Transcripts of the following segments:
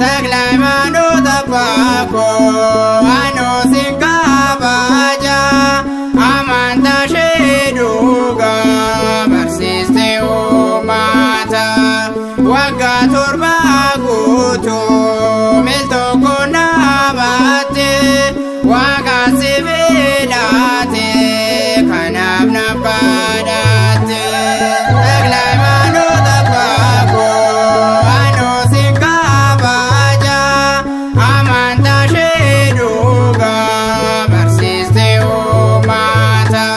ተክለ ሃይማኖት አባኮ አኖሲን kabaja amantaa ishee dhugaa barsiiste uummata waggaa 7 guutuu miil tokko dhaabatte waaqa si filaate kanaaf na badhaate. ተክለ ሃይማኖት አባኮ አኖሲን kabaja amantaa ishee dhugaa barsiiste uummata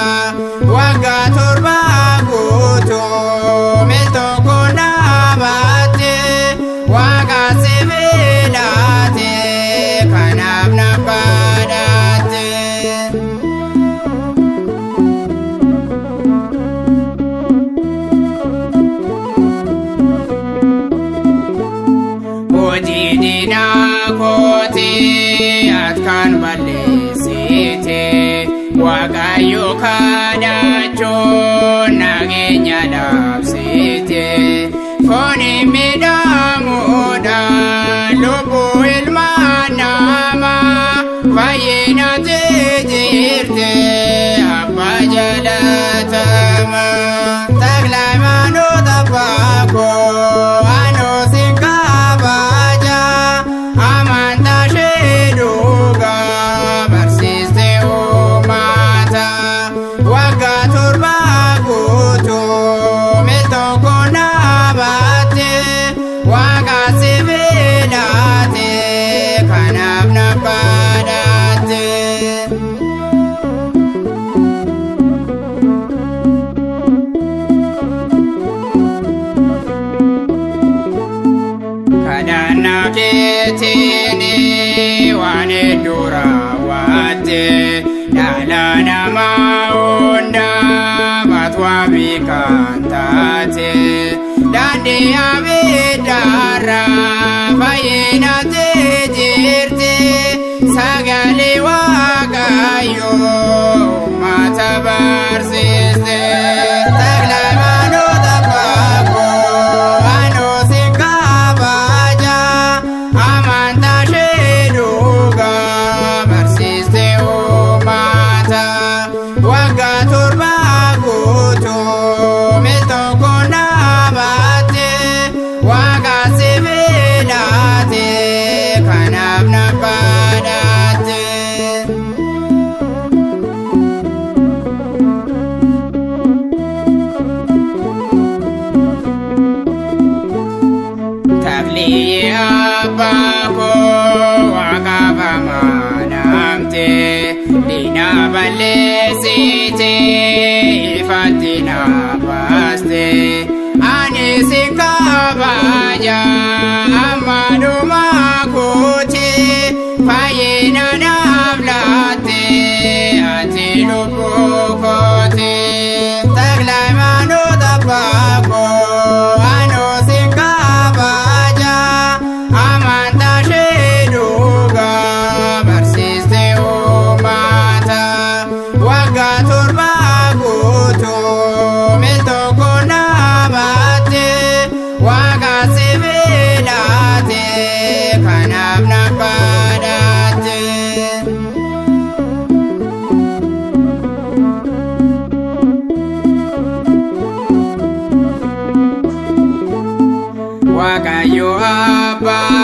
waggaa 7 guutuu miil tokko dhaabatte waaqa si filaate kanaaf na badhaate. Hojii diinaa kooti akkaan balleessite Waaqayyo kadhachuun nageenya dhaabsite fooni miidhamuudha lubbuu ilmaa namaa fayyinatti jirte abbaa jaalatamaa. ተክለ ሃይማኖት አባኮ አኖሲን kabaja amantaa ishee dhugaa barsiiste uummata waggaa 7 guutuu miil tokko dhaabatte waaqa si filaate kanaaf na badhaate. Kadhannaa keetiin waan hedduu raawwatte dhala namaa hundaaf ati wabii kan taate daandii abiddaarraa fayyinatti jirti sagalee Waaqayyoo uummata barsiiste. ተክለ ሃይማኖት አባኮ አኖሲን kabaja amantaa ishee dhugaa barsiiste uummata waggaa 7 guutuu miil tokko dhaabatte waaqa si filaate kanaaf na badhaate. ተክልዬ አባኮ waaqaaf amanamte diina balleessite ifatti na baaste ani si kabaja amma dhuma kooti fayyina naaf laatte ati lubbuu kooti. ተክለ ሃይማኖት አባኮ አኖሲን kabaja amantaa ishee dhugaa barsiiste uummata waggaa 7 guutuu miil tokko dhaabatte waaqa si filaate kanaaf na badhaate. Waaqayyo abbaa